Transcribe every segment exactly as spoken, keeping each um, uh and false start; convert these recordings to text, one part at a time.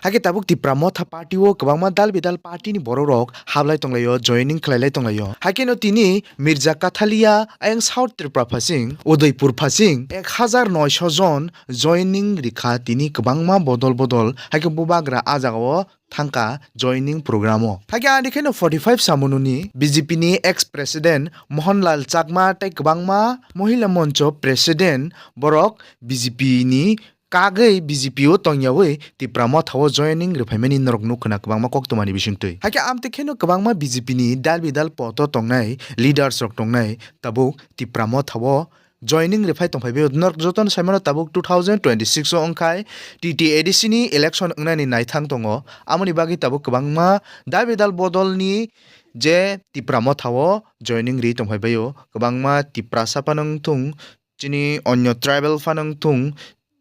Hakhe tabuk Tipra Motha party o kwbangma dal bidal party ni borok rok hablai tonglaio, joining khlailai tonglaio. Hakhe no tini Mirza Kathalia ayang South Tripura phasing, Udaipur phasing ek hajar noisho jon joining rikha tini kwbangma bodol bodol. Hakhe bubagra a jaga o thangkha joining program o. Hakhe ani khe no forty five samununi B J P ni ex president Mohanlal Chakma tei kwbangma Mohila Moncho president borok B J P ni kagwi B J P o tongyawi Tipra Motha o joining rwphaimani norok nukho na kwbangma koktwmani bisingtwi. Hakhe amtwi kheno kwbangma B J P ni dal bidal poto tongnai leaders rok tongnai tabuk Tipra Motha o joining rwphai tongphai bai norok jotono saimano tabuk two thousand twenty six o wngkhai T T A D C ni election wngnani naithang tongo. Amoni bagwi tabuk kwbangma dal bidal bodolni je Tipra Motha o joining ri tongphai bai o kwbangma Tiprasa phano wngthung chini onyo tribal phano wngthung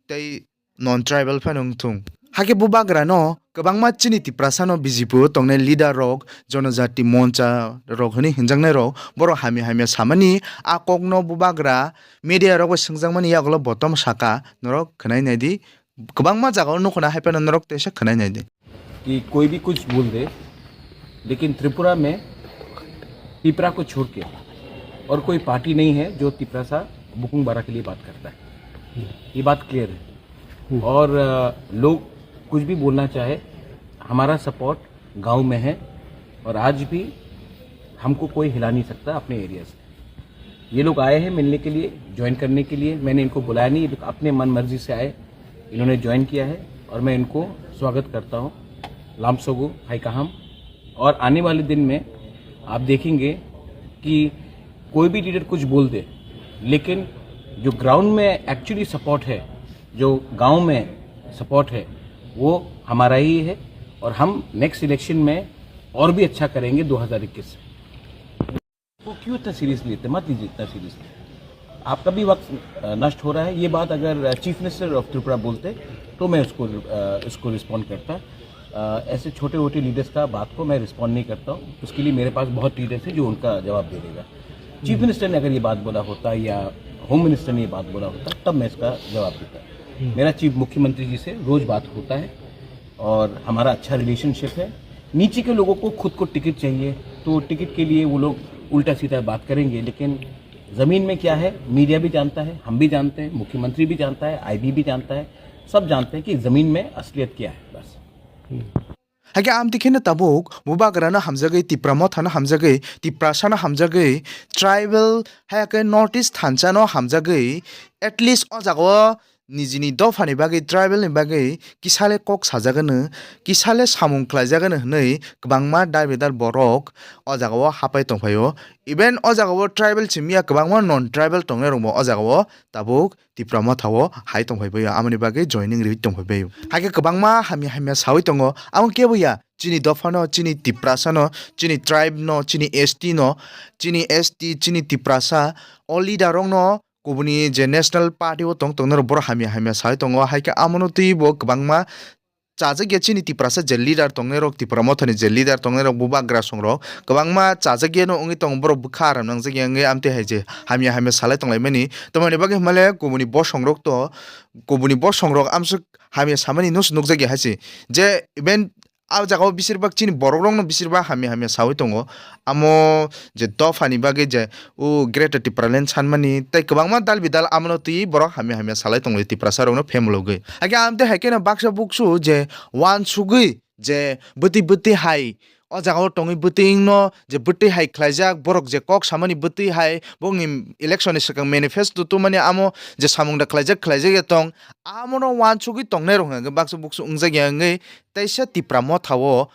tei non tribal phano wngthung. Hakhe bubagrano kwbangma chini Tiprasano B J P o tongnai leader rok, Jonojati Moncha rok hwnwi hwnjaknai rok, borok hamya hamya samani a kokno bubagra media rok bai swngjakmani yagulo botom saka norok khwnai naidi. Kwbangma jagao nukhuna hai phano norok teisa khwnai naidi. कि कोई भी कुछ बोल दे, लेकिन त्रिपुरा में तिपरा को छोड़ के और कोई पार्टी नहीं है जो तिपरा सा बुकुंग बारा के लिए बात करता है। ये बात क्लियर है। और अ, लोग कुछ भी बोलना चाहे, हमारा सपोर्ट गांव में है और आज भी हमको कोई हिला नहीं सकता अपने एरिया से। ये लोग आए हैं मिलने के लिए, ज्वाइन करने के लिए। मैंने इनको बुलाया नहीं, ये लोग अपने मन मर्जी से आए, इन्होंने ज्वाइन किया है और मैं इनको स्वागत करता हूँ। लामसोगो हाई काहम। और आने वाले दिन में आप देखेंगे कि कोई भी लीडर कुछ बोल दे, लेकिन जो ग्राउंड में एक्चुअली सपोर्ट है, जो गांव में सपोर्ट है, वो हमारा ही है और हम नेक्स्ट इलेक्शन में और भी अच्छा करेंगे दो हज़ार इक्कीस से। वो क्यों इतना सीरियस लेते, मत लीजिए इतना सीरियस। आपका भी वक्त अ, नष्ट हो रहा है। ये बात अगर चीफ मिनिस्टर ऑफ त्रिपुरा बोलते तो मैं उसको अ, उसको रिस्पॉन्ड करता। अ, ऐसे छोटे मोटे लीडर्स का बात को मैं रिस्पॉन्ड नहीं करता हूँ। उसके लिए मेरे पास बहुत लीडर्स हैं जो उनका जवाब दे देगा। चीफ मिनिस्टर ने अगर ये बात बोला होता या होम मिनिस्टर ने ये बात बोला होता तब मैं इसका जवाब देता। मेरा चीफ मुख्यमंत्री जी से रोज बात होता है और हमारा अच्छा रिलेशनशिप है। नीचे के लोगों को खुद को टिकट चाहिए तो टिकट के लिए वो लोग उल्टा सीधा बात करेंगे, लेकिन ज़मीन में क्या है मीडिया भी जानता है, हम भी जानते हैं, मुख्यमंत्री भी जानता है, आईबी भी जानता है, सब जानते हैं कि ज़मीन में असलियत क्या है। बस। Hakhe amtwi kheno tabuk bubagrano hamjagwi, Tipra Mothano hamjagwi, Tiprasano hamjagwi, tribal hai khe North East thansa no hamjagwi, at least o jaga o nijini dopha ni bagwi, tribal ni bagwi kisa le kok sajak ano, kisa le samung khlaijak ano hwnwi kwbangma dal bidal borok o jaga o hapai tongphai o. Even o jaga o tribal simi ya, kwbangma non tribal tongnai rok bo o jaga o tabuk Tipra Motha o hai tongphai bai o, amoni bagwi joining rwi tongphai bai o. Hakhe kwbangma hamya hamya sawi tongo, amo kebo ya, chini dopha no, chini Tiprasa no, chini tribe no, chini S T no, chini S T, chini Tiprasa, o leader rok no kubuni je national party o tong tongnai rok borok hamya hamya sawi tongo, hai khe amono twi bo kwbangma chajak ya chini Tiprasa je leader tongnai rok, Tipra Mothani je leader tongnai rok, bubagra song rok kwbangma chajak ya no wngwi tongo, borok bwkha aram nangjak ya wngwi amtwi hai je hamya hamya salai tonglaimani. Tamoni bagwi hwnmale kubuni bosong rok to, kubuni bosong rok amsuk hamya samani no se nukjak ya hai se, je even a jaga o bisir bak chini borok rok no bisir bak hamya hamya sawi tongo. Amo je dopha ni bagwi je o Greater Tipraland sanmani tei kwbangma dal bidal amono twi borok hamya hamya salai tonglaio Tiprasa rokno phemulogwi. Hakhe amtwi hai kheno baksa buksu je wansugwi je bwtwi bwtwi hai o jaga o tongwi bwtwi wngno je bwtwi hai khlaijak, borok je kok samani bwtwi hai bongni election ni swkang manifesto twmani amo je samung da khlaijak khlaijak ya tong, amono wansugwi tongnai rok hwnka khe baksa buksu wngjak ya wngwi teisa Tipra Motha o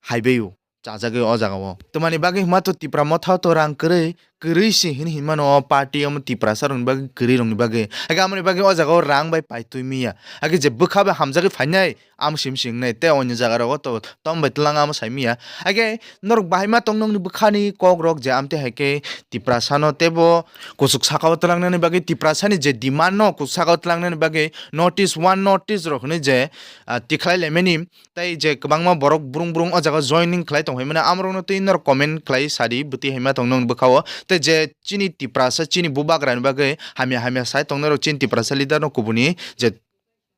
hai bai o. Chajagwi o jaga o. Tamani bagwi hwnma to Tipra Motha o to rang kwrwi, kwrwi se hini hinmano o party omo Tiprasa rokni bagwi, kwrwi rokni bagwi. Hakhe amoni bagwi o jaga o rang bai paitwi miya. Hakhe je bwkha bai hamjagwi phainai, amo sim si wngnai, tei onyo jaga rogo to tom bai twlang amo sai miya. Hakhe norok bahai ma tong nokni bwkhani kok rok je amtwi hai khe Tiprasa no teibo kuchuk saka o twlangnani bagwi, Tiprasa ni je demand no kuchuk saka o twlangnani bagwi notice, one notice rok hwnwi je, ah, tikhlai laimani. Tei je kwbangma borok brung brung o jaga joining khlai tongphai mano, amorokno twi norok comment khlai sadi, bwtwi hai ma tong nong bwkha o. Tei je chini Tiprasa, chini bubagra ni bagwi hamya hamya sai tongnai rok, chini Tiprasa leader no kubuni je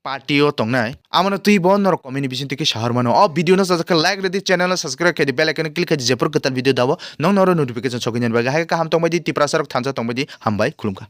party o tongnai. Amano twi bo norok comment ni bising twi khe sahar mano. O video no sajak khe like rwdi, channel no subscribe khaidi, bell icon click khaidi, jepur kwtal video dabo nong noro notification sokwi nani bagwi. Hai kaham tongbai di, Tiprasa rok thansa tongbai di, hambai khulumkha.